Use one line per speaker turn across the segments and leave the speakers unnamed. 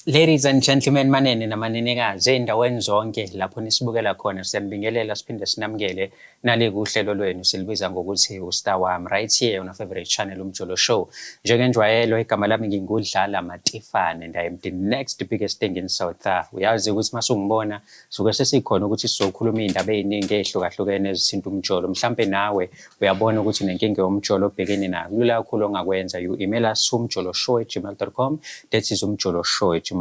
Ladies and gentlemen, manene namanenekazi, ey'ndaweni zonke lapho nisibukela khona, siyanibingelela siphinde sinamukele nale kuhlelo lwenu silibiza ngokuthi uStar Wami, right here on our favorite channel, Umjolo Show. Njengenjwayelo, igama lami nginguDlala Matifane and I am the next biggest thing in South Africa. Uyazi ukuthi masungibona suke sesikhona ukuthi sizokhuluma iy'ndaba ey'ningi ey'hlukahlukene ezithinta umjolo. Mhlampe nawe uyabona ukuthi unenkinga yomjolo obhekene nayo. Kulula kakhulu ongakwenza, you email us umjoloshow@gmail.com. That is umjoloshow@gmail.com.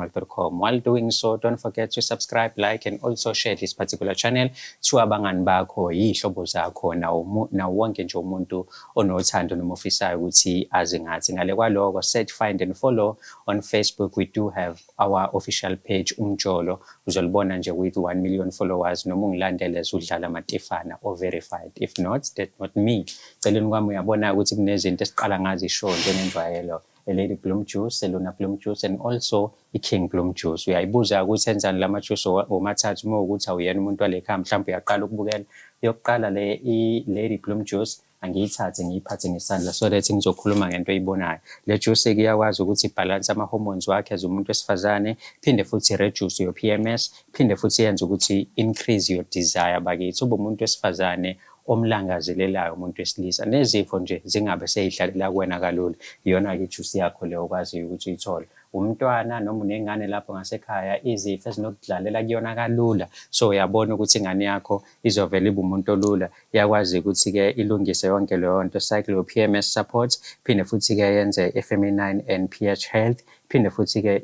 While doing so, don't forget to subscribe, like and also share this particular channel to abangani bakho, yiy'hlobo zakho, nawo nawo wonke nje umuntu onothando noma ofisayo ukuthi azi ngathi. Ngale kwaloko, search, find and follow on Facebook. We do have our official page, Umjolo, uzolibona nje with 1 million followers, noma ungilandele as uDlala Matifana or verified. If not, that's not me. Celeni kwami uyabona ukuthi kunezinto esiqala ngazo ishow njengenjwayelo, a-Lady Bloom Juice, a-Luna Bloom Juice and also i-King Bloom Juice. Uyayibuza ukuthi enzani la ma-juice womathathu uma ukuthi awuyena umuntu wale khaya, mhlawumbe uyaqala ukubukela. Yokuqala le, i-Lady Bloom Juice, angiyithathe ngiyiphathe ngesandla so that ngizokhuluma ngento oyibonayo. Le juice-ke iyakwazi ukuthi ibhalanse ama-hormones wakhe as umuntu wesifazane, phinde futhi reduce your PMS, phinde futhi yenze ukuthi increase your desire bakithi, ube umuntu wesifazane omlangazelelayo umuntu wesilisa, nezifo nje zingabe sey'hlalela kuwena kalula. Iyona-ke ijuice yakho leyo okwaziyo ukuthi uyithole. Umntwana noma unengane lapho ngasekhaya, izifo ezinokudlalela kuyona kalula, so uyabona ukuthi ingane yakho izovele ibe umuntu olula. Iyakwazi ukuthi-ke ilungise yonke leyo nto, cycle your PMS support, phinde futhi-ke yenze i-feminine and pH health, phinde futhi-ke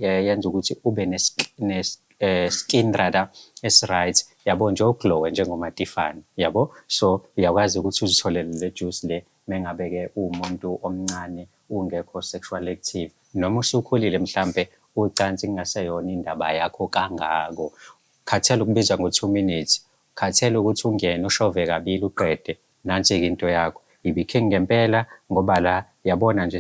yenze ukuthi ube skin rather esi-right, yabo nje, uglowe njengoMatifane, yabo. So uyakwazi ukuthi uzitholele le juice le mengabe-ke uwumuntu omncane ungekho sexual active, noma usukhulile mhlampe ucansi kungaseyona indaba yakho kangako. Khathele ukubiza ngo-2 minutes, khathele ukuthi ungene ushove kabili uqede, nansi-ke into yakho. Ibe-king ngempela ngoba la yabona nje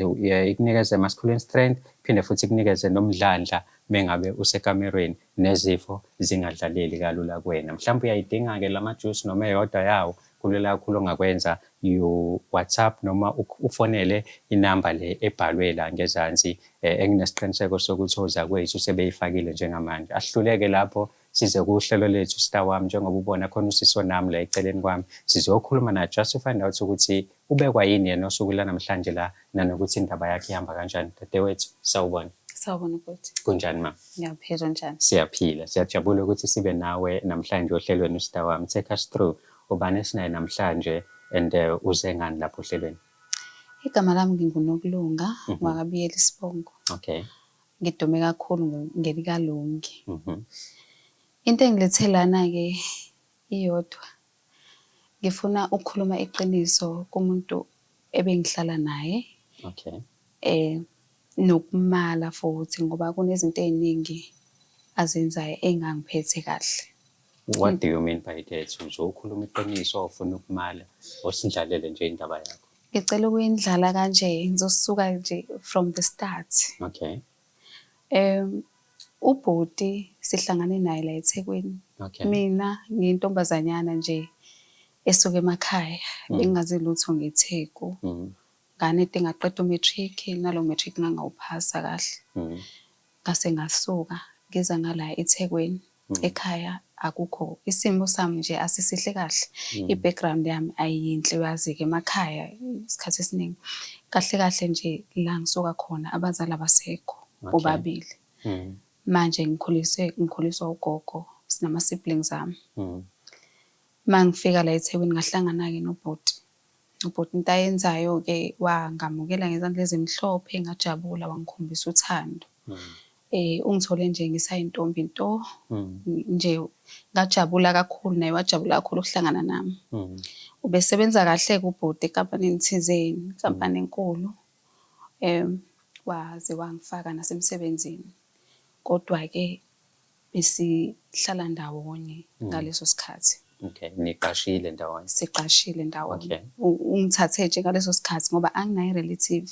ikunikeze masculine strength, phinde futhi ikunikeze nomdlandla mengabe usekamerweni, nezifo zingadlaleli kalula kuwena. Mhlawumbe uyayidinga-ke lama juice noma eyodwa yawo, kulula kakhulu ongakwenza, you WhatsApp noma ufonele inamba le ebhalwe la ngezansi, enginesiqiniseko sokuthi ozakwethu sebeyifakile njengamanje. Asihluleke lapho size kuhlelo lethu Star Wami, njengoba ubona khona usisi onami la eceleni kwami, sizokhuluma naye just to find out ukuthi ubekwa yini yena osuku lanamhlanje la, nanokuthi indaba yakhe ihamba kanjani. Dadewethu, sawubona.
Sawubona, bhuti.
Kunjani, ma?
Ngiyaphila, njani?
Siyaphila, siyajabula ukuthi sibe nawe namhlanje ohlelweni uStar Wami. Take us through, ubani esinaye namhlanje and uze ngani lapho ohlelweni?
Igama lami nginguNokulunga wakaBiyela isibongo. Ngidume kakhulu ngelikaLungi. Into engilethe lana-ke iyodwa. Ngifuna ukukhuluma iqiniso kumuntu ebengihlala naye. Nokumala futhi ngoba kunezinto ey'ningi azenzayo ey'ngangiphethe kahle.
What do you mean by that? Uzokhuluma iqiniso, ufuna ukumala, osindlalele nje indaba yakho?
Ngicela ukuyindlala kanje, ngizosuka nje from the start.
Okay.
Ubhuti sihlangane naye la eThekwini. Mina ngiyintombazanyana nje esuka emakhaya, bengingazi lutho ngeTheku. Nganede ngaqeda u-matric, nalo matric ngangawuphasa kahle. Ngase ngasuka ngiza ngala eThekwini. Ekhaya akukho, isimo sami nje asisihle kahle. I-background yami ayiyinhle, uyazi-ke emakhaya isikhathi esiningi. Kahle kahle nje la ngisuka khona abazali abasekho bobabili. Manje ngikhuliswe, ngikhuliswa ugogo, sinama-siblings ami. Mangifika la eThekwini ngahlangana-ke nobhuti. Ubhuti into ayenzayo-ke wangamukela ngezandla ezimhlophe, ngajabula, wangikhombisa uthando. Ungithole nje ngisayintombi nto nje, ngajabula kakhulu, naye wajabula kakhulu ukuhlangana nami. Ubesebenza kahle-ke ubhuti enkampanini thizeni, inkampani enkulu. Waze wangifaka nasemsebenzini. Kodwa-ke besihlala ndawonye ngaleso sikhathi.
Okay, niqashile ndawonye.
Siqashile ndawonye.
Okay.
Ungithathe nje ngaleso sikhathi ngoba anginayo i-relative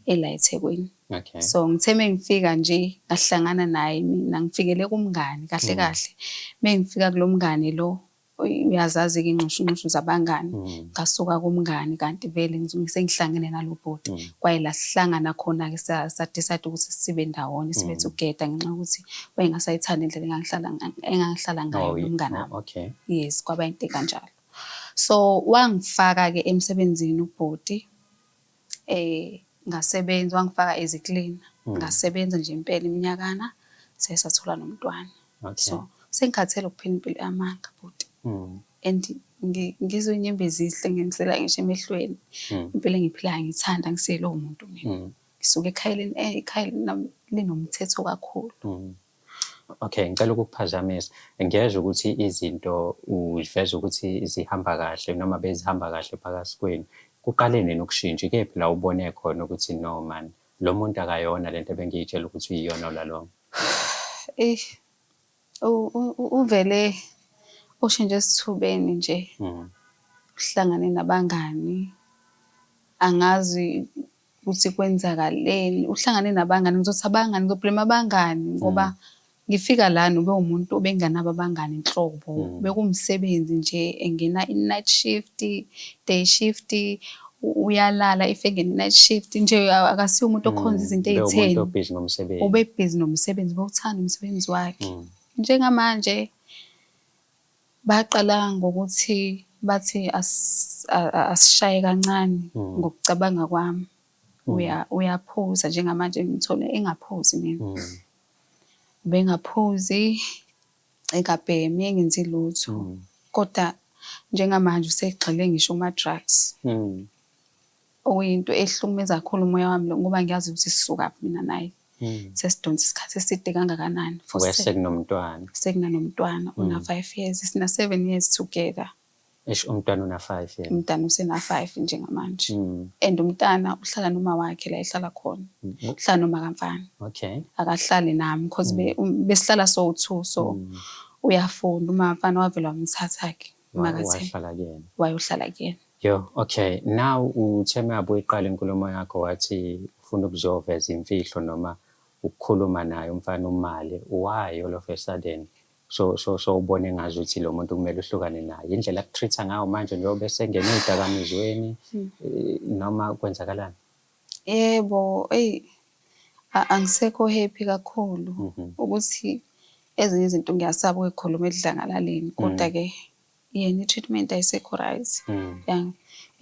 ela eThekwini. So ngithe mengifika nje ngahlangana naye, mina ngifikele kumngani kahle kahle. Mengifika kulo mngani lo Uyazazi-ke iy'nxushunxushu zabangani. Ngasuka kumngani kanti vele sengihlangene nalo bhuti. Kwaye la sihlangana khona-ke sa-decide ukuthi sibe ndawonye, sibe together ngenxa yokuthi wayengasayithandi indlela engangihlala ngayo nomngani wami. Yes, kwaba into ekanjalo. So wangifaka-ke emsebenzini ubhuti, ngasebenza, wangifaka as a cleaner. Ngasebenza nje impela iminyakana, saye sathola nomntwana. So sengikhathele ukuphila impilo yamanga bhuti. And ngizwe inyembezi zihle ngisela ngisho emehlweni. Impilo engiyiphilayo ngiyithanda, angisiye lowo muntu mina. Ngisuka ekhayeleni, ikhaya linomthetho kakhulu.
Okay, ngicela ukukuphazamisa. Ngiyezwa ukuthi izinto uveza ukuthi zihamba kahle noma bezihamba kahle phakathi kwenu. Kuqale nini ukushintsha? Ikephi la ubone khona ukuthi no man, lo muntu akayona lento ebengiyitshela ukuthi uyiyona all along?
Eh, uvele ushintshe esithubeni nje. Uhlangane nabangani. Angazi ukuthi kwenzakaleni. Uhlangane nabangani, ngizothi abangani, ngizo-blame abangani ngoba ngifika lana ube umuntu obengenabo abangani nhlobo. Bekuwumsebenzi nje, engena i-night shift, day shift, uyalala if engena i-night shift nje, akasiye umuntu okhonza izinto
Ube umuntu
ey'theni.
o-busy ngomsebenzi.
Ube busy nomsebenzi, ubewuthanda umsebenzi wakhe. Njengamanje baqala ngokuthi bathi asishaye kancane ngokucabanga kwami. Uyaphuza njengamanje, ngithole engaphuzi mina. Ubengaphuzi, engabhemi, engenzi lutho. Kodwa njengamanje usegxile ngisho kuma-drugs. Okuyinto ehlukumeza kakhulu umoya wami ngoba ngiyazi ukuthi sisukaphi mina naye. Sesidonsa isikhathi eside kangakanani. For
Sekunomntwana.
Sekunanomntwana ona-5 years, sina 7 years together.
Eish, umntwana una-5 yena.
Umntana usena-5 njengamanje. And umntana uhlala noma wakhe la ehlala khona. Uhlala noma kamfana. Akahlali nami because besihlala sowu-two, so uyafunda, uma mfana wavele wamthatha-ke uMakaThemba.
Wahlala kuyena.
Wayohlala kuyena.
Yo, okay. Now uthe mabe uyiqala inkulumo yakho wathi ufuna ukuzoveza imfihlo noma ukukhuluma naye umfana umale. Why all of a sudden so ubone ngazuthi lo muntu kumele uhlukane naye? Indlela aku-treat-a ngayo manje njengoba esengene ey'dakamizweni, noma kwenzakalani?
Yebo, eyi, angisekho happy kakhulu ukuthi ezinye izinto ngiyasaba ukuyikhuluma edlangalaleni, kodwa-ke yena i-treatment ayisekho right.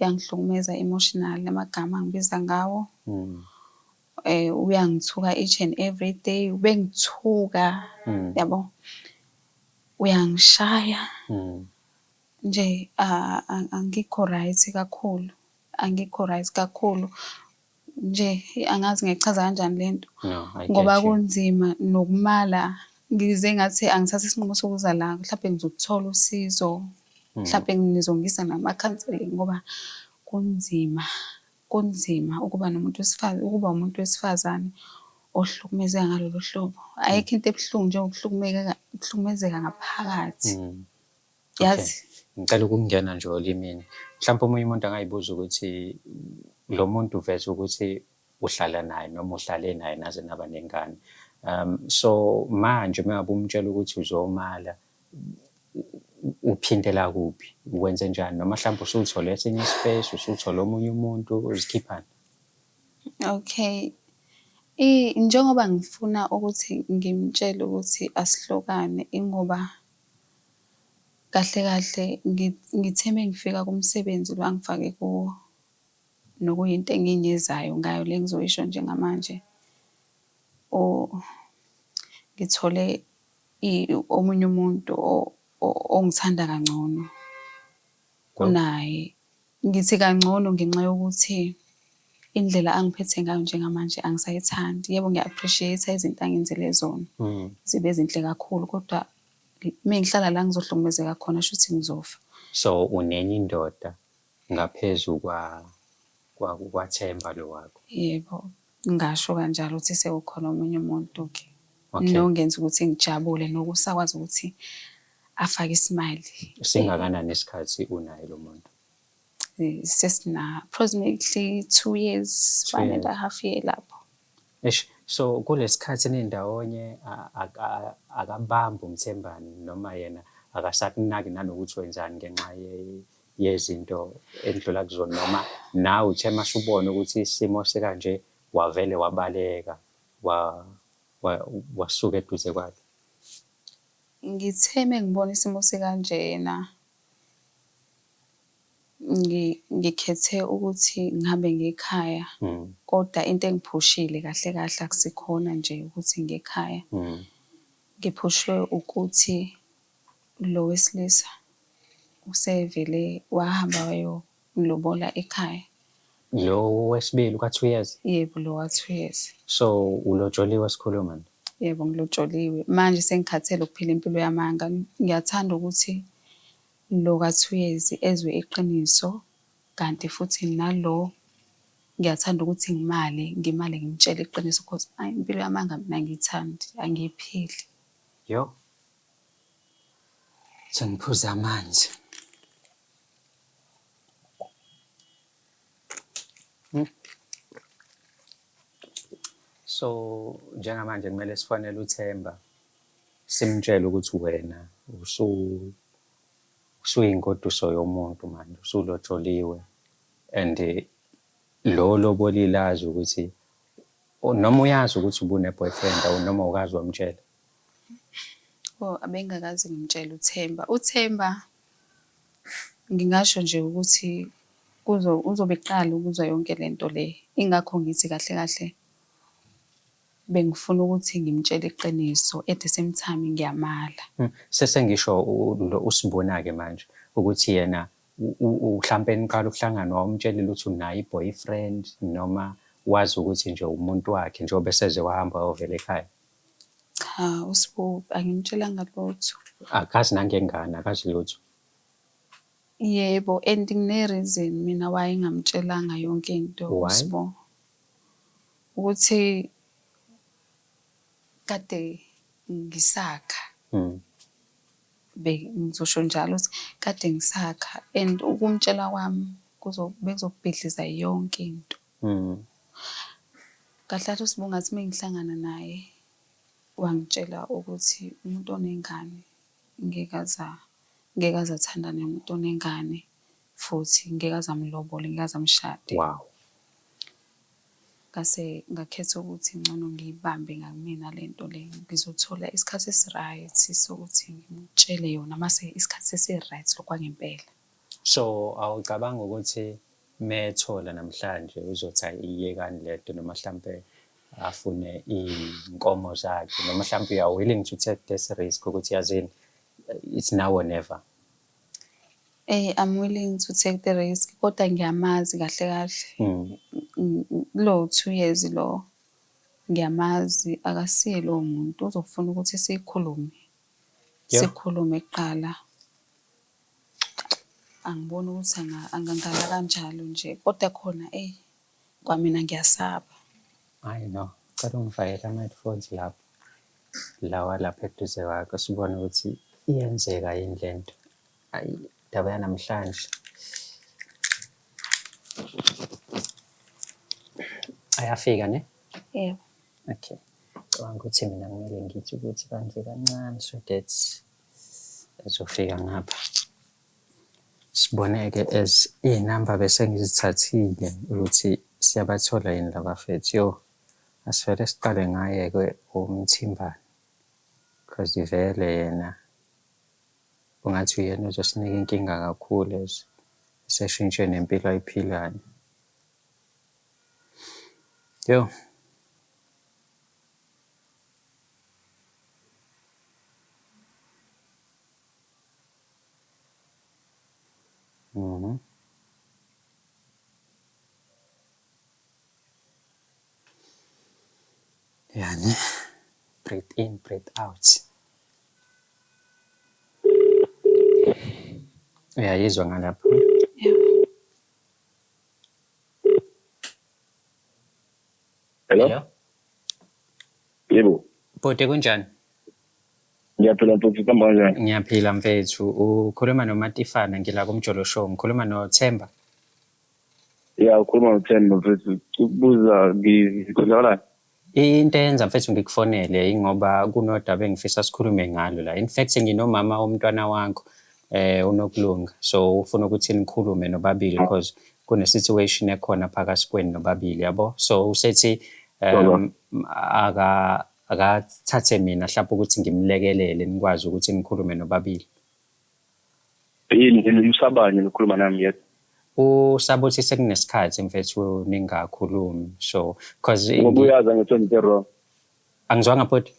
Uyangihlukumeza emotionally, amagama angibiza ngawo. Uyangithuka each and every day, ubengithuka, yabo. Uyangishaya. Nje angikho right kakhulu, angikho right kakhulu. Nje angazi ngiyichaza kanjani lento.
No, I
Ngoba
get you.
kunzima nokumala, ngize ngathi angithathe isinqumo sokuza la, mhlampe ngizothola usizo. Mhlampe nizongisa nama-counselling ngoba kunzima, kunzima ukuba nomuntu ukuba umuntu wesifazane ohlukumezeka ngalolu hlobo. Ayikho into ebuhlungu njengokuhlukumezeka, ukuhlukumezeka ngaphakathi. Yazi.
Ngicela ukungena nje olimini. Mhlawumpe omunye umuntu angayibuza ukuthi lo muntu uveza ukuthi uhlala naye noma uhlale naye naze naba nengane. So manje uma ngabe umtshela ukuthi uzomala, uphindela kuphi? Wenze njani? Noma mhlawumbe usuthole esinye i-space, usuthole omunye umuntu, uzikhiphani?
Okay. Njengoba ngifuna ukuthi ngimtshele ukuthi asihlukane, ingoba kahle kahle ngithe mengifika kumsebenzi lo angifake kuwo, nokuyinto enginyezayo ngayo le engizoyisho njengamanje. Ngithole omunye umuntu ongithanda kangcono kunaye. Ngithi kangcono ngenxa yokuthi indlela angiphethe ngayo njengamanje angisayithandi. Yebo, ngiya-appreciate-a izinto angenzele zona, zibe zinhle kakhulu, kodwa mengihlala la ngizohlukumezeka khona, shuthi ngizofa.
So unenye indoda ngaphezu kwaThemba lo wakho?
Yebo, ngingasho kanjalo ukuthi sekukhona omunye umuntu-ke nongenza ukuthi ngijabule nokusakwazi ukuthi afake i-smile.
Singakanani isikhathi unaye lo muntu?
Sesina approximately 2 years,
Two
one and a
years.
half year lapho.
Eish, so kulesikhathi nindawonye akabambi umthembani noma yena Akasakunaki nanokuthi wenzani ngenxa yezinto endlula kuzona, noma nawe uthe masubona ukuthi isimo sikanje wavele wabaleka wasuka eduze kwakhe?
Ngithe mengibona isimo sikanjena, ngikhethe ukuthi ngihambe ngiye ekhaya, kodwa into engiphushile kahle kahle akusikhona nje ukuthi ngiye ekhaya. Ngiphushwe ukuthi lo wesilisa usevele wahamba wayomulobola ekhaya.
Lo wesibili ka-2 years?
Yebo, lo wa-2 years.
So ulotsholiwe sikhuluma nje?
Yebo, ngilotsholiwe. Manje sengikhathele ukuphila impilo yamanga. Ngiyathanda ukuthi lo ka-2 years ezwe iqiniso, kanti futhi nalo ngiyathanda ukuthi ngimale ngimtshele iqiniso, cause ayi, impilo yamanga mina angiyithandi, angiyiphili.
Yo. Sengiphuza amanzi. So njengamanje kumele sifonele uThemba simtshele ukuthi wena usuyingoduso yomuntu manje, usulotsholiwe, and lo lobolile azi ukuthi, noma uyazi ukuthi ubune-boyfriend noma awukazi wamtshela?
Oh, abengakaze ngimtshele uThemba. UThemba ngingasho nje ukuthi uzobe eqala ukuzwa yonke lento le. Ingakho ngithi kahle kahle bengifuna ukuthi ngimtshele iqiniso, at the same time ngiyamala.
Sesengisho lo usibona-ke manje ukuthi yena mhlampe niqala ukuhlangana wawumtshelile ukuthi unayo i-boyfriend, noma wazi ukuthi nje umuntu wakhe njengoba eseze wahamba wayovela ekhaya?
Cha, uSibu angimtshelanga lutho.
Akazi nangengane, akazi lutho.
Yebo, and ngine-reason mina why ngingamtshelanga yonke into
Why?
uSibu. Ukuthi kade ngisakha. Ngizosho njalo ukuthi kade ngisakha, and ukumtshela kwami bekuzobhidliza yonke into. Kahle kahle uSibu ngathi uma ngihlangana naye wangitshela ukuthi umuntu onengane ngeke aze athandane nomuntu onengane, futhi ngeke aze amlobole, ngeke aze amshade.
Wow.
Ngase ngakhetha ukuthi ngcono ngiyibambe ngakumina le nto le, ngizothola isikhathi esi-right sokuthi ngimtshele yona mase isikhathi sesi-right lokwangempela.
So awucabanga ukuthi methola namhlanje uzothi ayiyekani lento, noma mhlampe afune iy'nkomo zakhe, noma mhlampe you are willing to take this risk ukuthi yazini it's now or never?
I'm willing to take the risk, kodwa ngiyamazi kahle kahle. Lo 2 years lo ngiyamazi, akasiye lowo muntu uzofuna ukuthi sikhulume. Sikhulume kuqala. Angiboni ukuthi angangala kanjalo nje, kodwa khona kwamina ngiyasaba.
I know. Cela ungifakele ama-headphones lapho. Lawa lapha eduze kwakho sibone ukuthi iyenzeka yini lento. Ayi, indaba yanamhlanje. Ayafika ne?
Yebo.
Okay. Cabanga ukuthi mina kumele ngithi ukuthi kanje kancane so that ezofika ngapha. Siboneke as iy'namba bese ngizithathile ukuthi siyabathola yini labafethu. Yo, asivele siqale ngaye-ke uMthimbane, cause vele yena ungathi uyena ozosinika inkinga kakhulu as eseshintshe nempilo ayiphilayo. Yo. Yani, breathe in, breathe out. Uyayizwa ngalapho?
Yebo.
Hello?
Hello?
Yebo.
Bhuti, kunjani?
Ngiyaphila mfethu, kuhamba kanjani?
Ngiyaphila mfethu. Ukhuluma noMatifana, ngila kuMjolo Show. Ngikhuluma noThemba.
Ya, ukhuluma noThemba mfethu. Ukubuza ngikwenzakalani?
Into eyenza mfethu ngikufonele ingoba kunodaba engifisa sikhulume ngalo la. In fact nginomama womntwana wakho uNokulunga. So ufuna ukuthi nikhulume nobabili because kune situation ekhona phakathi kwenu nobabili, yabo. So usethi akathathe mina mhlawumbe ukuthi ngimlekelele nikwazi ukuthi nikhulume nobabili.
Yini usabani lokhuluma nami yet?
Usabuthi sekunesikhathi mfethu ningakhulumi, so because
Ngoba uyazi angithi wenza into wrong.
Angizwanga, bhuti.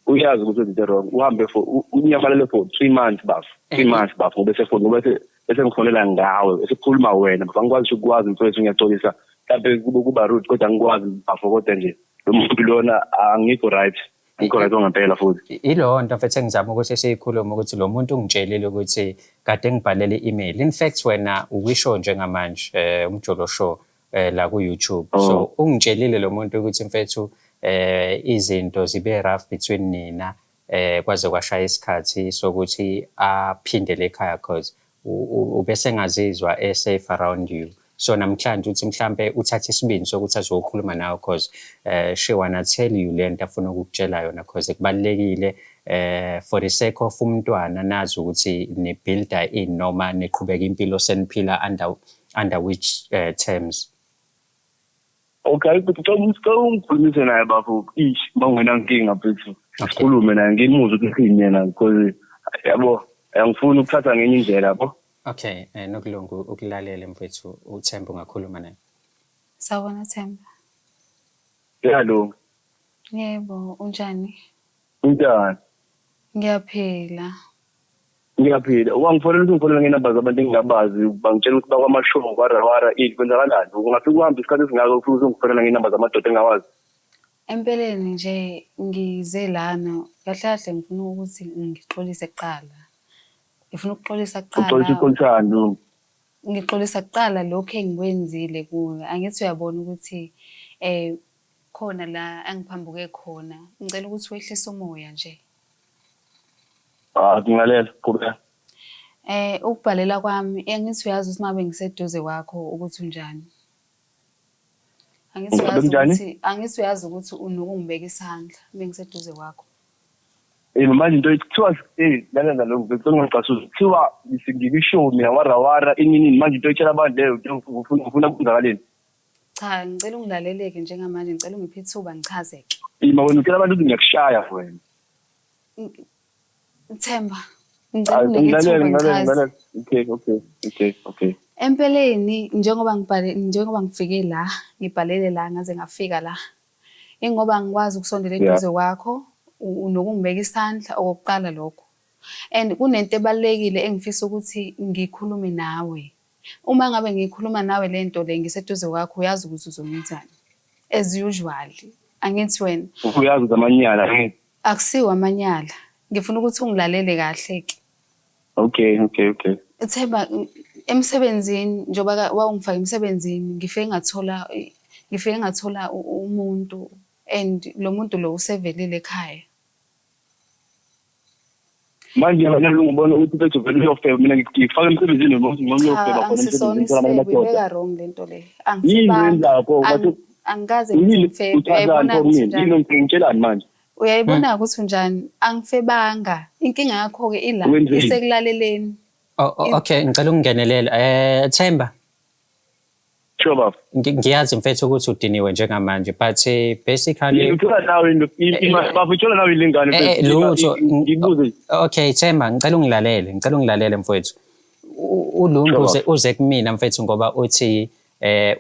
Uyazi ukuthi wenza into wrong. Uhambe for unyamalele for 3 months, bafo. 3 months, bafo, ngoba sefoni ngoba bese ngifonela ngawe, esikhuluma wena. Bafo, angikwazi ukwazi mfethu, ngiyaxolisa. Mhlawumbe kube kuba rude kodwa angikwazi, bafo, kodwa nje lo muntu lona angikho right. Angikho right ngempela futhi.
Ilowo nto mfethu engizama ukuthi siyikhulume, ukuthi lo muntu ungitshelile ukuthi kade ngibhalele i-email. In fact wena ukwishow njengamanje, Umjolo Show, la ku YouTube. So ungitshelile lo muntu ukuthi mfethu izinto zibe rough between nina, kwaze kwashaya isikhathi sokuthi aphindele ekhaya cause ubese ngazizwa e-safe around you. So namhlanje uthi mhlambe uthathe isibindi sokuthi azokhuluma nawe cause she wanna tell you lento afuna ukukutshela yona cause kubalulekile for the sake of umntwana, nazi ukuthi ni-builda in noma niqhubeka impilo seniphila under which terms.
Okay, ngicela ungikhulumise naye, bafo. Ish, mawungenankinga mfethu. Sikhulume naye, ngimuzwe ukuthi uthini yena because yabo angifuni ukuthatha ngenye indlela, yabo.
Okay, Nokulunga, ukulalele mfethu, uThemba ungakhuluma naye.
Sawubona, Themba.
Yalo.
Yebo, unjani?
Unjani?
Ngiyaphila.
Ngiyaphila. Wangifonela ukuthi ngifonela ngenamba zabantu engingabazi, bangitshela ukuthi bakwamashow, kwarawara, ini kwenzakalani? Ungafika uhambe isikhathi esingaka ufike uzongifonela ngenamba zamadoda engingawazi.
Empeleni nje ngize lana kahle kahle ngifuna ukuthi ngixolise kuqala. Ngifuna ukuxolisa
Uxolisa
kuqala.
Uxolisani?
Ngixolisa kuqala lokhu engikwenzile kuwe. Angithi uyabona ukuthi khona la engiphambuke khona. Ngicela ukuthi wehlise umoya nje.
Ah, ngingalela, qhubeka.
Ukubhalela kwami, angithi uyazi ukuthi uma ngiseduze kwakho ukuthi unjani. Angithi
Ngabe
uyazi
kunjani?
ukuthi angithi uyazi ukuthi unokungibeka isandla bengiseduze kwakho.
Manje into kuthiwa lalela lo ngicela ungicasuli. Kuthiwa ngikwishow mina warawara ini ini, manje into etshela abantu leyo ufuna kwenzakaleni?
Cha, ngicela ungilaleleke njengamanje, ngicela ungiphe ithuba ngichazeke.
Ima wena, utshela abantu ukuthi ngiyakushaya wena.
Themba, ngicela
Hayi,
unginike
ngilalele,
ithuba
ngilalele,
ngichaze.
ngilalele. Okay.
Empeleni njengoba ngibhale, njengoba ngifike la, ngibhalele la ngaze ngafika la. Ingoba angikwazi ukusondela eduze kwakho, unokungibeka isandla, okokuqala lokho. And kunento ebalulekile engifisa ukuthi ngikhulume nawe. Uma ngabe ngikhuluma nawe lento le ngiseduze kwakho, uyazi ukuthi uzongenzani. As usual. Angithi wena
Uyazi ukuthi amanyala, angithi?
Akusiwo amanyala. Ngifuna ukuthi ungilalele kahle ke.
Okay.
Themba, emsebenzini njengoba wawungifaka emsebenzini, ngifike ngathola umuntu and lo muntu lo usevelile ekhaya.
Manje wena ngibona ukuthi mfethu vele uyofeba, mina ngikufaka emsebenzini noma
Cha,
uyofeba khona
angisisona
emsebenzini khona
isifebe,
amadoda.
uyibeka wrong lento le.
Yini
Angifebanga.
wenzakho? Ngathi
Angikaze ngithi
yini
ngifebe.
uchazani
Uyayibona
pho
ukuthi
kumina?
unjani?
Yini ngitshelani manje?
Uyayibona ukuthi unjani? Angifebanga. Inkinga yakho-ke ila
Wenzeni?
isekulaleleni.
Oh, okay, ngicela ukungenelela. Themba,
Sure, baba.
Ngiyazi mfethu ukuthi udiniwe njengamanje, but basically
Uthola nawe into baba, uthola nawe ilingane.
Lutho.
Ngibuze.
Okay Themba, ngicela ungilalele, ngicela ungilalele mfowethu. uLungu
Sure.
uze kumina mfethu ngoba uthi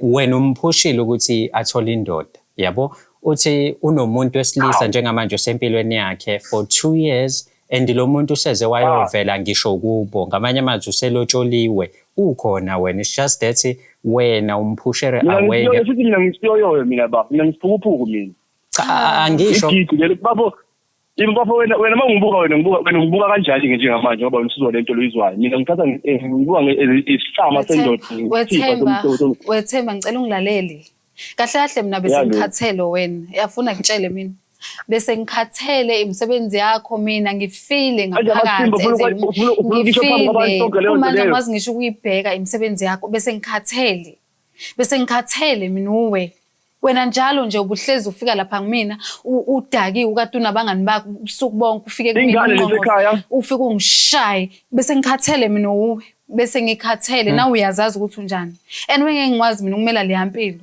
wena umphushile ukuthi athole indoda, yabo? Uthi unomuntu wesilisa njengamanje osempilweni yakhe for 2 years and lo muntu useze wayovela ngisho kubo. Ngamanye amazwi uselotsholiwe. Ukhona wena, it's just that wena umphushere
Mina
away.
ngisiyoyo futhi, mina ngisiyoyo mina baba, mina ngisiphukuphuku mina.
Cha, angisho
Igidi lelo babo. Yimi bafo, wena uma ngibuka wena, ngibuka wena, ngibuka kanjani ke njengamanje ngoba wena usuzwa lento loyizwayo? Mina ngithatha ngibuka isihlama sendoda.
Wethemba, wethemba, ngicela ungilalele. Kahle kahle mina bese
Ya, lo.
ngikhathele wena. Yafuna ngitshele mina. Bese ngikhathele imisebenzi yakho, mina ngifile
Manje amasimba
ngaphakathi.
ufuna ukuyisho phambi kwabantu sonke leyo nto
Kumanje
leyo?
angikwazi ngisho ukuyibheka imisebenzi yakho, bese ngikhathele. Bese ngikhathele mina uwe. Wena njalo nje ubuhlezi ufika lapha kumina udakiwe ukade unabangani bakho ubusuku bonke ufike kumina
Ingane
ungqongqoze,
lesekhaya.
ufike ungishaye bese ngikhathele mina uwe bese ngikhathele nawe uyazazi ukuthi unjani and wengeke ngikwazi mina ukumela leya mpilo.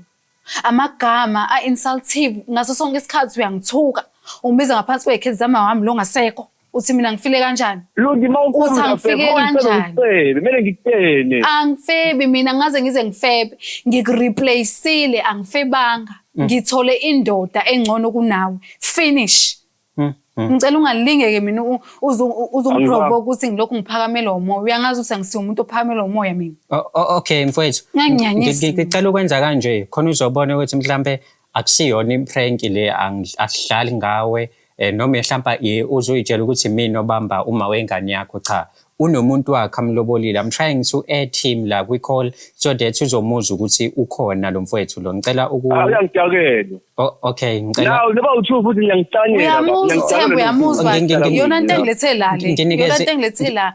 Amagama a-insultive ngaso sonke isikhathi uyangithuka ungibiza ngaphansi kwey'khethi zama wami lo ngasekho uthi mina ngifile kanjani.
Lungi uma
Uthi angifike kanjani?
Kumele ngikutshene.
Angifebi mina ngaze ngize ngifebe ngikureplaceile angifebanga ngithole indoda engcono kunawe finish. Ngicela ungalingeke mina uzongiprovoke ukuthi ngilokhu ngiphakamela umoya uyangazi ukuthi angisiyo umuntu ophakamela umoya mina.
Okay mfowethu
Nganginyanyisa.
Ngicela ukwenza kanje khona uzobona ukuthi mhlambe akusiyona iprank le asidlali ngawe noma mhlambe uzoyitshela ukuthi mina obamba uma wengane yakho cha unomuntu wakhe amlobolile. I'm trying to add him la kwi call so that uzomuzwa ukuthi ukhona lo mfowethu lo. Ngicela uku
Uyangijakela.
Okay ngicela
Naw noba u2 futhi ngiyangihlanyela.
Uyamuzwa Themba uyamuzwa iyona into engilethe la le iyona into engilethe la.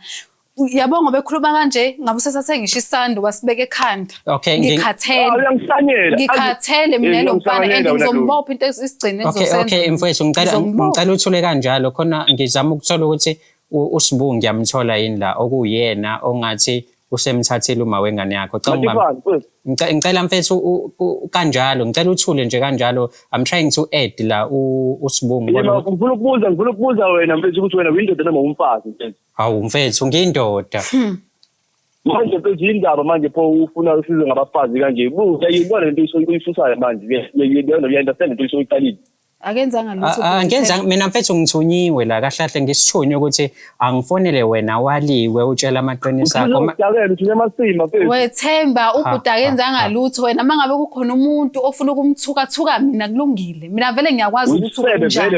Yabo ngoba ekhuluma kanje ngabe usesathe ngisho isando wasibeka ekhanda.
Okay
ngikhathele.
Uyangihlanyela.
Ngikhathele mina lo mfana and ngizombopha into isigcine
ngizosenza. Okay mfowethu ngicela uthule kanjalo khona ngizama ukuthola ukuthi uSibu ngiyamthola yini la okuyena ongathi usemthathile uma wengane yakho. Ngicela mfethu kanjalo ngicela uthule nje kanjalo. I'm trying to add la uSibu
ngibona. Ngifuna ukubuza wena mfethu ukuthi wena uyindoda noma umfazi mfethu.
Hawu mfethu ngiyindoda.
Manje mfethu indaba manje pho ufuna usizo ngabafazi kanje. Buka uyibona lento oyisusayo manje. You understand into oyiqalile.
Akenzanga lutho.
Angenza mina mfethu ngithunyiwe la kahle kahle ngisithunywe ukuthi angifonele wena waliwe utshela amaqiniso akho.
Wethemba ubhuti akenzanga lutho wena mangabe kukhona umuntu ofuna ukumthuka thuka mina kulungile. Mina vele ngiyakwazi ukuthi
unjani.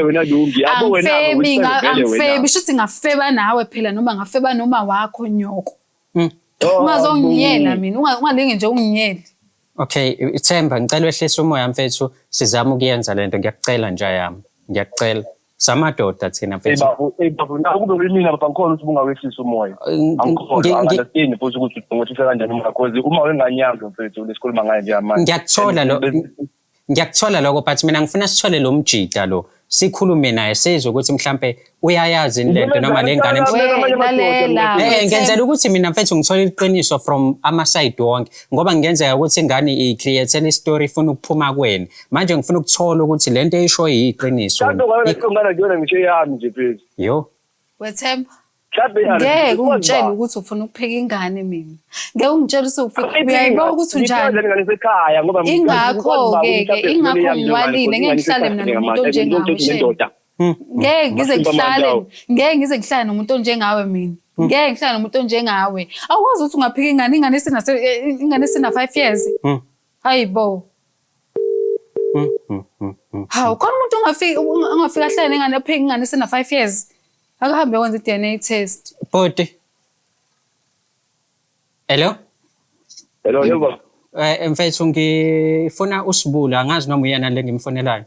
Angifebi shuthi ngafeba nawe phela noma ngafeba noma wakho nyoko. Ungazongiyela mina ungalinge nje ungiyele.
Okay Themba ngicela wehlise umoya mfethu sizama ukuyenza lento ngiyakucela nje yami ngiyakucela samadoda thina mfethu.
Babu nakube mina baba ngikhona ukuthi ungawehlisa umoya. Angikhona understand futhi ukuthi ungothisa kanjani uma cause uma wenganyanga mfethu lesikhuluma ngaye nje manje.
Ngiyakuthola lokho but mina ngifuna sithole lo mjida lo sikhulume naye sizwe ukuthi mhlambe uyayazi lento noma lengane ngenzela ukuthi mina mfethu ngithole iqiniso from ama side wonke ngoba ngenzeka ukuthi ingane i-create i story ifuna ukuphuma kwena manje ngifuna ukuthola ukuthi lento eyisho iyiqiniso. Yo
Wethemba ngeke ungitshele ukuthi ufuna ukupheka ingane mina. Ngeke ungitshele ukuthi ufuna uyayibona ukuthi unjani. Ingakho-ke ke ingakho ngiwalile ngeke ngihlale mina nomuntu onjengawe. Ngeke ngize ngihlale ngeke ngize ngihlale nomuntu onjengawe mina. Ngeke ngihlale nomuntu onjengawe. Awukwazi ukuthi ungaphika ingane ingane esina 5 years. Hayibo. Hawu khona umuntu ongafika ahlale nengane aphike ingane esina 5 years. Akahambe wenza i-DNA test.
Bhuti. Hello?
Hello yebo.
Mfethu ngifuna uSibula angazi noma uyena le ngimfonelayo.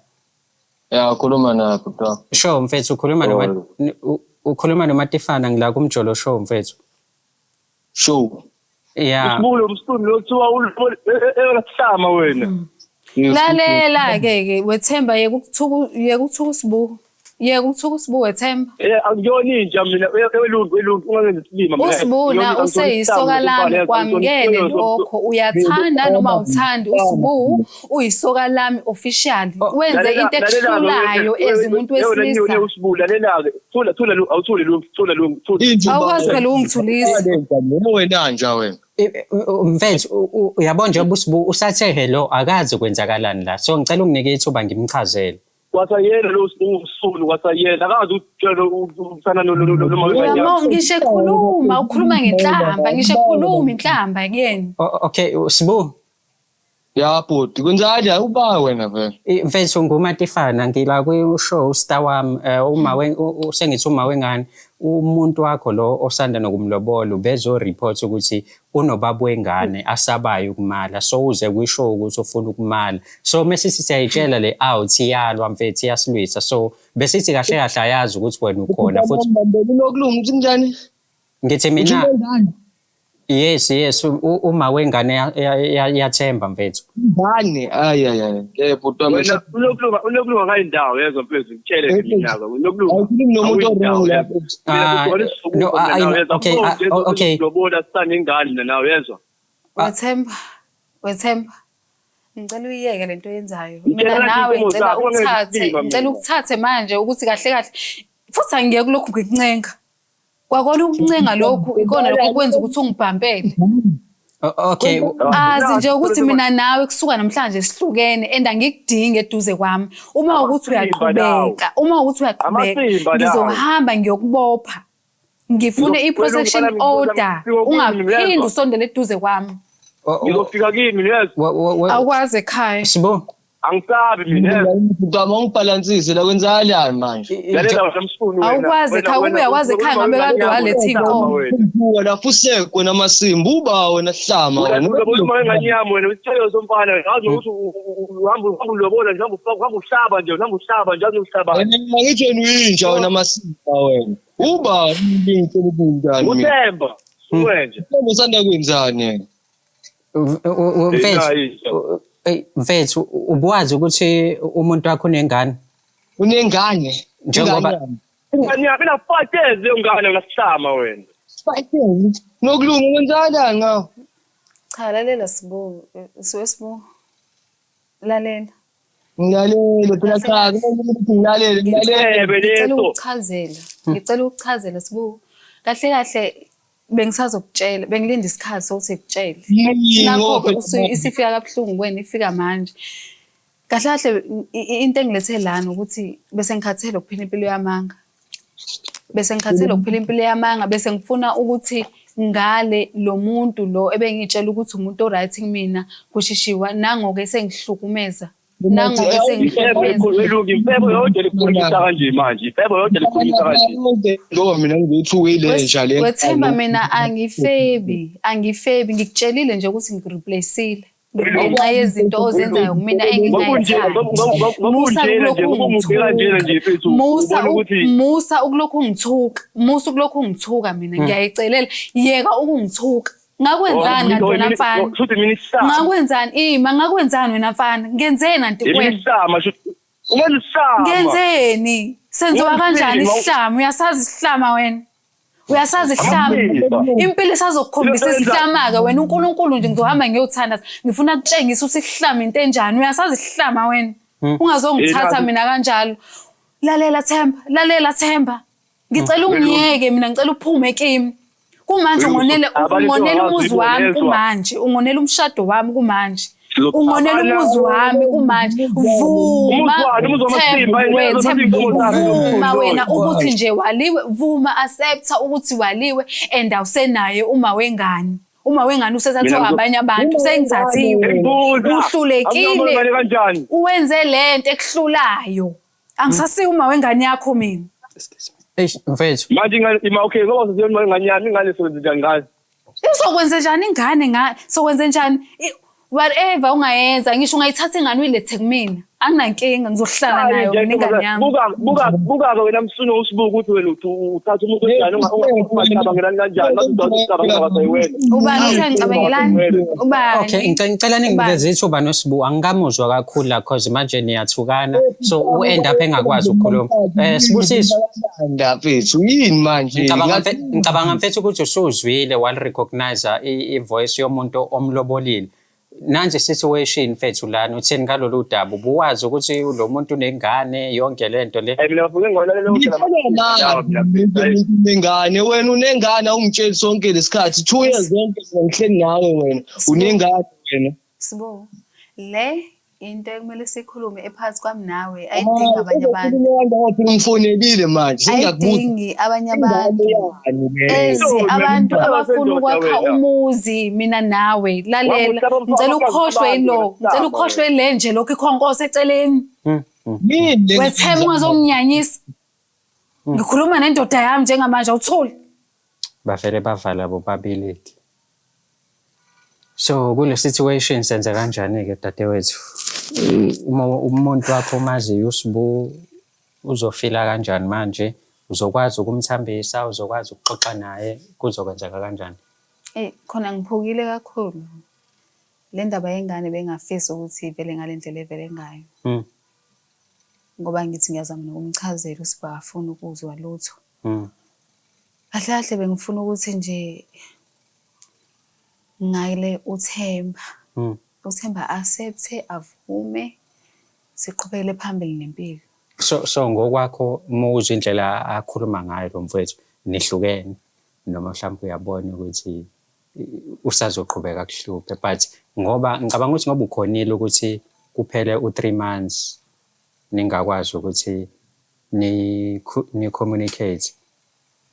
Ya ukhuluma naye bhuti.
Sure mfethu ukhuluma noma ukhuluma noMatifana ngila kuMjolo show mfethu.
Show.
Yeah.
Usibula umsunu lo kuthiwa ulahlama wena.
Lalela ke ke wethemba yeke ukuthuka uSibu. Yeke ukuthuka uSibu wethemba.
Akuyona inja mina elungu ungangenzi isilima
mina. USibu useyisoka lami kwamukele lokho uyathanda noma uthandi uSibu uyisoka lami officially wenze into ekuhlulayo as umuntu wesilisa.
USibu lalela ke thula thula awuthule lo thula lo
thula. Awukwazi phela ungithulisa.
Wena nja wena.
Mfethu uyabona nje uSibu usathe hello akazi kwenzakalani la so ngicela unginike ithuba ngimchazele.
Kwasayena lo usulu kwasayena akazi ukutshela usana
lo ngisho ekhuluma ukhuluma ngenhlamba ngisho ekhuluma inhlamba kuyena.
Okay Sibu.
Ya bhuti kwenzani uba wena vele.
Mfethu nguMatifana ngila kwi show star wami uma sengithi uma wengane umuntu wakho lo osanda nokumlobola ubezo report ukuthi unobaba wengane asabayo ukumala so uze kwishow ukuthi ufuna ukumala so mase siyayitshela le out iyalwa mfethu iyasilwisa so besithi kahle kahle ayazi ukuthi wena ukhona futhi
unokulunga ukuthi njani
ngithi mina Yes, uma wengane yathemba mfethu.
Ngane, ay ay ay. Ngeke bhuti wami.
Wena unokulunga ngayindawo yezwa mfethu, ngitshele mina ke unokulunga.
Awukhulumi nomuntu o-wrong lapho.
Ah, no, okay, okay.
Lobola sisane ingane nawe yezwa.
Wethemba, wethemba. Ngicela uyiyeke lento oyenzayo.
Ngitshela
Mina nawe
inkomo
ngicela
zakho,
ukuthathe,
ungenzi
ngicela
mina.
ukuthathe manje ukuthi kahle kahle. Futhi angiyeke kulokhu ngikuncenga. Kwakona ukuncenga lokhu ikona lokhu okwenza ukuthi ungibhampele.
Okay.
Azi nje ukuthi mina nawe kusuka namhlanje sihlukene and angikudingi eduze kwami. Uma ukuthi
Amasimba lawo.
uyaqhubeka, uma ukuthi uyaqhubeka,
Amasimba lawo.
ngizohamba ngiyokubopha. Ngifune i-protection
Ngizokufika
order.
kimi,
Ungaphindi
uyezwa?
usondele eduze kwami.
Ngizofika kimi yezwa.
Awukwazi ekhaya.
Sibo.
Angisabi mina yezwa.
Bhuti wami awungibhalansise la kwenzakalani manje?
Lalela wena msunu wena.
Awukwazi ekhaya,
Wena-
kube uyakwazi ekhaya ngabe kade waletha iy'nkomo.
Buka la fusekwe namasimba uba wena sihlama wena.
Uma enganyami wena usithelo somfana ngazi ukuthi uhamba uhamba ulobola nje uhamba uhamba uhlaba nje uhamba uhlaba nje uhlaba.
Wena ngithi wena uyinja wena masimba wena. Uba ngicela ubunjani mina.
Uthemba suwenje.
Uthemba usanda kwenzani yena?
Mfethu, mfethu ubuwazi ukuthi umuntu wakho unengane?
Unengane.
Njengoba
Ingane yakho ina 5 years leyo ngane ngasihlama wena.
Nokulunga kwenzakalani ngawo?
Cha lalela Sibu, siwe Sibu. Lalela.
Ngilalele phela cha kumele ukuthi ngilalele ngilalele.
Ebe
Ngicela
leso.
ukuchazela. Ngicela ukuchazela Sibu. Kahle kahle bengisazokutshela, bengilinda isikhathi sokuthi ngikutshele.
Yini
Nakho
ngoba
isifika kabuhlungu kuwena ifika manje. Kahle kahle into engilethe lana ukuthi bese ngikhathele ukuphila impilo yamanga. Bese ngikhathele ukuphila impilo yamanga, bese ngifuna ukuthi ngale lo muntu lo ebengitshela ukuthi umuntu o-right kumina kushishiwa nangoke sengihlukumeza. Nangoke sengihlukumeza.
Welungi impebo yodwa likhulumisa kanje manje. Impebo yodwa likhulumisa kanje.
Ngoba mina ngizothuka ile nja le.
Wethemba mina angifebi, angifebi ngikutshelile nje ukuthi ngikureplaceile. Ngenxa yezinto ozenzayo kumina engingayithandi. Musa
Ngokunjena nje
ukulokhu
ngokungibheka njena nje mfethu.
Musa
Ubona ukuthi
musa ukulokhu ungithuka, musa ukulokhu ungithuka mina ngiyayicelela yeka ukungithuka. Ngakwenzani kanti wena mfana?
Futhi mina isihlama.
Ngakwenzani? Ima ngakwenzani wena mfana? Ngenzeni anti
Mina
kuwena?
isihlama shuthi. Ungenza isihlama.
Ngenzeni? Senziwa kanjani isihlama? Uyasazi isihlama wena? Uyasazi isihlama? Impilo isazokukhombisa isihlama-ke wena uNkulunkulu nje ngizohamba ngiyothandaza. Ngifuna kutshengisa ukuthi isihlama into enjani. Uyasazi isihlama wena? Ungazongithatha mina kanjalo. Lalela Themba, lalela Themba. Ngicela ungiyeke mina, ngicela uphume kimi. Kumanje ungonele ungonela umuzi wami kumanje, ungonela umshado wami kumanje. Ungonela umuzi wami kumanje. Vuma Themba, wethemba, vuma wena ukuthi nje waliwe, vuma accepta ukuthi waliwe and awusenaye uma wengane. Uma wengane usethathwa abanye abantu, sengithathiwe. Uhlulekile. Uwenze lento ekuhlulayo. Angisasiyi uma wengane yakho mina.
Eish mfethu.
Manje ingane ima okay ngoba sesiyona ingane yami ingane isebenza njani ngayo?
Izokwenza njani ingane nga sokwenza njani? Whatever ungayenza ngisho ungayithatha ingane uyilethe kumina. Anginankinga ngizohlala nayo mina ingane yami.
Buka buka buka ke wena msuno usibuka ukuthi wena uthatha umuntu onjani ungacabangelani kanjani mase ucabanga ngabasayiwena.
Ubani uthe ngicabangelani? Ubani?
Okay, ngicela ninginikeze ithuba noSibu. Angikamuzwa kakhulu la cause manje niyathukana. So u-end up engakwazi ukukhuluma. Sibusiso.
Mfethu yini manje?
Ngicabanga mfethu ukuthi usuzwile wal recognize i-voice yomuntu omlobolile. Nansi situation mfethu lana utheni ngalolu daba ubuwazi ukuthi lo muntu unengane yonke lento le.
Mina bafike ngolalela
Unengane wena unengane awungitsheli sonke lesikhathi 2 years zonke ngihleli nawe wena unengane wena.
Sibo le into ekumele sikhulume ephakathi kwami nawe ayidingi abanye abantu.
Ngifonelile manje sengiyakubuza.
Ayidingi abanye abantu. Ezi abantu abafuna ukwakha umuzi mina nawe lalela ngicela ukhohlwe yilo ngicela ukhohlwe le nje lokhu ikhonkosi eceleni.
Yini
Wethemba ungazonginyanyisa. Ngikhuluma nendoda yami njengamanje awuthuli.
Bavele bavala bobabili. So kule situation senza kanjani ke dadewethu? Uma umuntu wakho umaziyo uSibu uzofila kanjani manje? Uzokwazi ukumthambisa, uzokwazi ukuxoxa naye, kuzokwenzeka kanjani?
Eyi khona ngiphukile kakhulu. Le ndaba yengane bengingafisi ukuthi ivele ngale ndlela evele ngayo. Ngoba ngithi ngiyazama nokumchazela uSibu akafuni ukuzwa lutho. Kahle kahle bengifuna ukuthi nje ngale uThemba. UThemba a-accept-e avume siqhubekele phambili nempilo.
So ngokwakho uma uzwa indlela akhuluma ngayo lo mfowethu nihlukene noma mhlawumbe uyabona ukuthi usazoqhubeka akuhluphe, but ngoba ngicabanga ukuthi ngoba ukhonile ukuthi kuphele u-3 months ningakwazi ukuthi ni-communicate,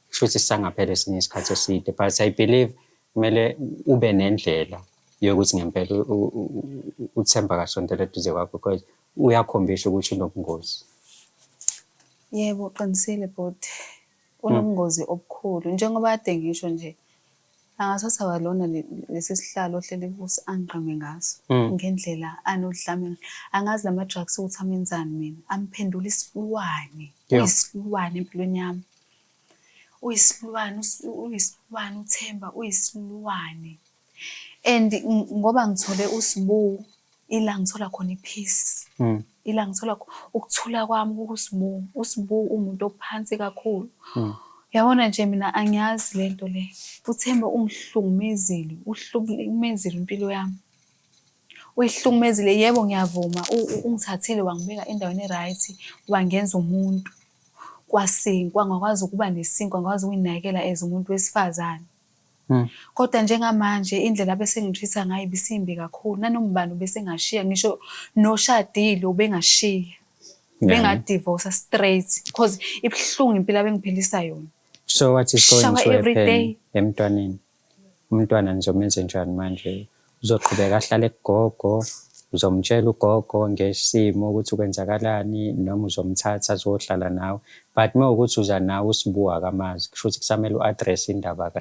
kusho ukuthi sisangaphela esinye isikhathi eside, but I believe kumele ube nendlela yokuthi ngempela uThemba akasondele eduze kwakho because uyakhombisa ukuthi unobungozi.
Yebo, uqinisile bhuti. Unobungozi obukhulu. Njengoba kade ngisho nje, angathatha kwalona lesi sihlalo ohleli kuso angiqeme ngaso ngendlela anodlame. Angazi lama-drugs ukuthi amenzani mina. Amphendula isilwane. Uyisilwane empilweni yami. Uyisilwane, uyisilwane uThemba, uyisilwane. And ngoba ngithole uSibu, ila ngithola khona i-peace. Ila ngithola ukuthula kwami kukuSibu. USibu uwumuntu ophansi kakhulu. Yabona nje mina angiyazi lento le. UThemba ungihlukumezile, uhlukumezile impilo yami. Uyihlukumezile, yebo ngiyavuma, ungithathile wangibeka endaweni e-right, wangenza umuntu. Kwasinkwa, ngakwazi ukuba nesinkwa, ngakwazi ukuyinakekela as umuntu wesifazane. Kodwa njengamanje indlela abesengitreat-a ngayo ibisimbi kakhulu. Nanoma ubani ubesengashiya, ngisho noshadile ubengashiya. Ubengadivosa straight because ibuhlungu impilo abengiphilisa yona.
So what is going
Shower
to
every
happen
day.
emntwaneni? Umntwana nizomenza njani manje? Uzoqhubeka ahlale kugogo, uzomtshela ugogo ngesimo ukuthi kwenzakalani noma uzomthatha azohlala nawe. But uma kuwukuthi uza nawe uSibu akamazi, kusho ukuthi kusamele u-address indaba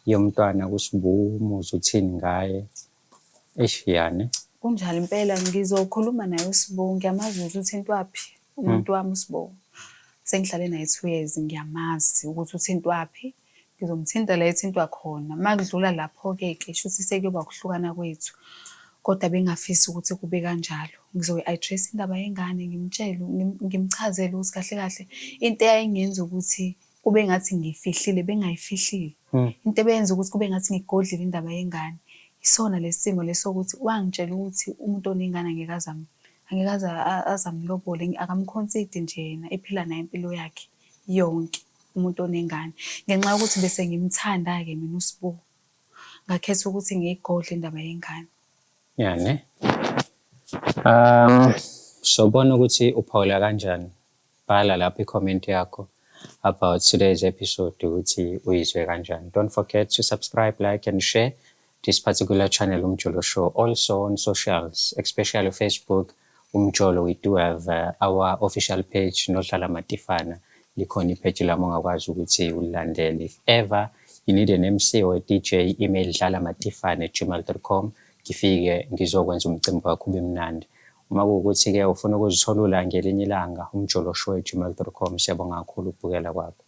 yomntwana kuSibu, umuzwe uthini ngaye. Eish yani.
Kunjalo impela ngizokhuluma naye uSibu, ngiyamazi ukuthi uthintwaphi umuntu wami uSibu. Sengihlale naye 2 years ngiyamazi ukuthi uthintwaphi. Ngizomthinta la ethintwa khona. Uma kudlula lapho-ke ke shuthi sekuyoba ukuhlukana kwethu. Kodwa bengingafisi ukuthi kube kanjalo. Ngizoyi-address indaba yengane ngimtshele, ngimchazele ukuthi kahle kahle into eyayingenza ukuthi kube ngathi ngiyifihlile bengayifihlile. Into ebeyenza ukuthi kube ngathi ngigodlile indaba yengane isona lesi simo lesi sokuthi wangitshela ukuthi umuntu onengane angeke aze angeke aze azamlobole, akamkhonsidi nje yena ephila naye impilo yakhe yonke umuntu onengane. Ngenxa yokuthi bese ngimthanda-ke mina uSibu, ngakhetha ukuthi ngiyigodle indaba yengane.
Ya ne. Sobona ukuthi uphawula kanjani. Bhala lapho i-comment yakho about today's episode ukuthi uyizwe kanjani. Don't forget to subscribe, like and share this particular channel, Umjolo Show. Also on socials, especially Facebook, Umjolo, we do have our official page, Nodlala Matifana. Likhona i-page lami ongakwazi ukuthi ulilandele. If ever you need an MC or a DJ, email dlalamatifana@gmail.com. Ngifike ngizokwenza umcimbi wakho ube mnandi. Uma kuwukuthi-ke ufuna ukuzithola ngelinye ilanga, umjoloshow@gmail.com. Siyabonga kakhulu ukubukela kwakho.